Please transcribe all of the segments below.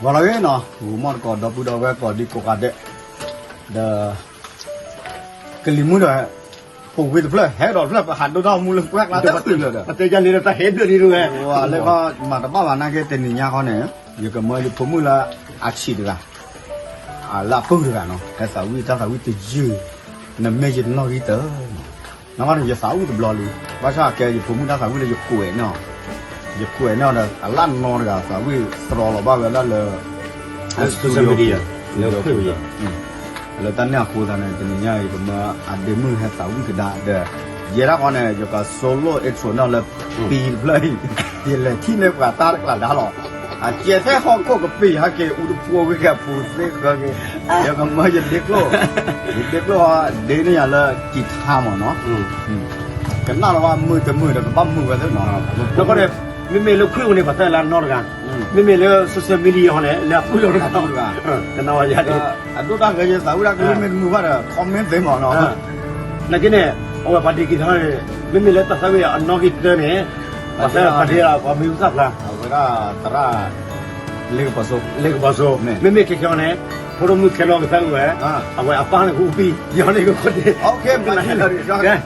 ဂီၤလီၤဂ့ၤနီၤ, ဂီၤမီၢ်တကိး ဒီပုၢ်ဒီဝဲၢ်ကိးဒံကိးဂၤဒဲး, ဒီး ကလံၤမုၢ်ဒီး ပိာ်ဝ့ၤတဖျၢၣ် ဟဲဒီးတဖျၢၣ် ပဟးဒိတၢ်မူလၢပှၢ်ကျါတဖျၢၣ်လၢာ်ဒီး ပတဲယၤန့ၣ်ဒီး တၢ်ဟဲဘျၢၣ်ဒံးတဝဲ, လၢကီမၤတဘၣ်ဘၣ်နာ်က့ တနံၤညါဃီန့ၣ် ယကမၢယဖိမုၣ်လၢအဆံးတဂၤ လၢအပုၢ်တဂၤနီၤ ဟဲသးဝံၣ်တၢ်သးဝံၣ်တယုၢ်, နမ့ၢ်ယနီၣ်ဂံၢ်တၢ် နီၢ်ဘၣ်န့ၣ် ယသးဝံၣ်တဘျီလံ, ဘၣ်ဆၣ်ကဲယဖိမုၣ်တၢ်သးဝံၣ်လၢယကွဲးန့ၢ်အီၤ, ယကွဲးန့ၢ်အီၤဒီး အလၢနီတဂၤသးဝံၣ်သရီလီၤဘၣ်ဝဲဒၣ်လၢ social media လၢတၢ်န့ၣ်အဃိသတးန့ၣ် တနံၤညါအံၤ ပမၢအဒ့မုၣ်ဟဲသးဝံၣ်ကဒါဒီး ယဲဒၣ်ဃီန့ၣ် ယက solo intro န့ၢ်လၢ ပံတဖျၢၣ်အံၤ, ယလဲၤထံၣ်န့ၢ်ပှၤတၢ်တကျးဒါလီၤ, အကဲထဲဟီၣ်ခိၣ်ကပ့ၤဟဲက့ၤ အူတဖိဝံၤကဲပူၤသ့ဃၢက့ၤ, ယကမၢယဒ့ကျိၣ်, ယဒ့ကျိၣ်ဟီဒ့န့ၢ်ယၤလၢ guitar မ့ၢ်နီၤ, ကနၣ်လီၤဝဲမုာ်တမုာ်ဒီးကဘၣ်မုာ်ဝဲသ့နီၤ, ဒီးဃီန့ၣ် မ့မ့ၢ်လၢခွံၣ်အံၤန့ၣ် ပှၤသၢလၢနီတဂၤ, မ့မ့ၢ်လၢ social media အီၤန့ၣ် လၢအပုၢ်လီၤတဂၤ, ကနၣ်ဝဲယၤဒ် အဒိၣ်တၢ်ဂဲၤယသးဝံၣ်တၢ်ကလုၢ်မ့ၢ်တမုာ်ဘၣ်ဒီး comment သ့မ့ၢ်နီၤ, နာ်က့န့ၣ် အဝဲပှၤဒ့ကံထီန့ၣ် မ့မ့ၢ်လၢတၢ်သးဝံၣ်အနီၣ်ဂံၢ်တၢန့ၣ် ပှၤသၢပှၤဒ့လီၤ ပှၤမံၤဟူသၣ်ဖျါ, အဝဲဒၣ်သရၣ် လ့ကပီၤစိ, လ့ကပီၤစိ, မ့မ့ၢ်ခဲခဲအံၤန့ၣ် ဖိဒိၣ်မုၣ်ခဲလၢာ်ကသၢဝဲ, အဝဲအပၢ်န့ၣ်ကအိၣ်ပံၤ, ယီၤန့ၣ်ကခိၣ်ဒ့, ကဲ ပကစးထီၣ်လီၤယၤဒ့ကျိၣ်,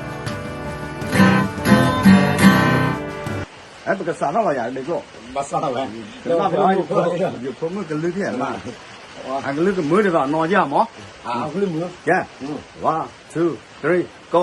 အကလုၢ်ကမုာ်တဒီးနီၢ်ယၤမး, ကဲ, one, two, three, go.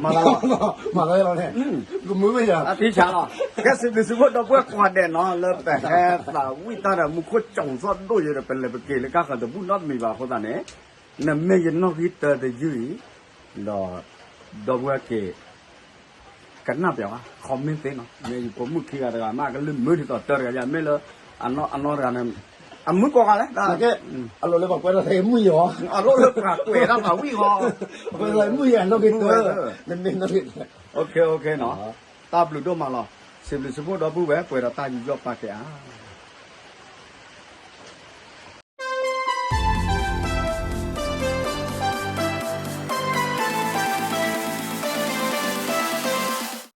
မၤသးလီၤ, မၤသးလီၤန့ၣ်, ကမုာ်ဝဲယၤ, အသံဆးလီၤ, ကဲစံးဘျုးစံးဖှိၣ်ဒီပုၢ်ဝဲၢ်ကိးဂၤဒဲးနီၤ လၢပဟဲသးဝံၣ်တၢ်ဒီးမူခိၣ်ကၠီၤသီၣ်ဒိၣ်ယိာ်ဒီး ပလဲၤပက့ၤလၢကါဃၢၤတဘူၣ်နီတမံၤဘၣ်အဃိသတးန့ၣ်, နမ့ၢ်ယနီၣ်ဂံၢ်တၢတယုၢ်အံၤ, ဒီး ဒီပုၢ်ဝဲၢ်က့ၤ ကနၣ်ပၠးဝဲ comment သ့နီၤ, မ့ၢ်ယပိာ်မုၣ်ခံဂၤတဂၤ မ့ၢ်အကလုၢ်မုာ်ဒ်သိးတၢတဂၤယၤ မ့ၢ်လၢ အနီၢ်တဂၤန့ၣ်, အမုၣ်ကိးဂၤလဲၣ်, အလိၣ်လၢပှၤကွဲးဒီးသးမုၣ်ယီၤ, အလိၣ်လၢပှၤကွဲးဒီးသးဝံၣ်ဃီ, ပှၤကွဲးသးမုၣ်ယီၤနီၣ်ဂံၢ်တၢ, နမ့ၢ်နီၣ်ဂံၢ်တၢ, တၢ်ဘျုးဒိၣ်မးလီၤ, စံးဘျုးစံးဖှိၣ်ဒီပုၢ်ဝဲၢ် ပှဲၤဒီးတၢ်ယူးယီၣ်ပာ်ကဲအါ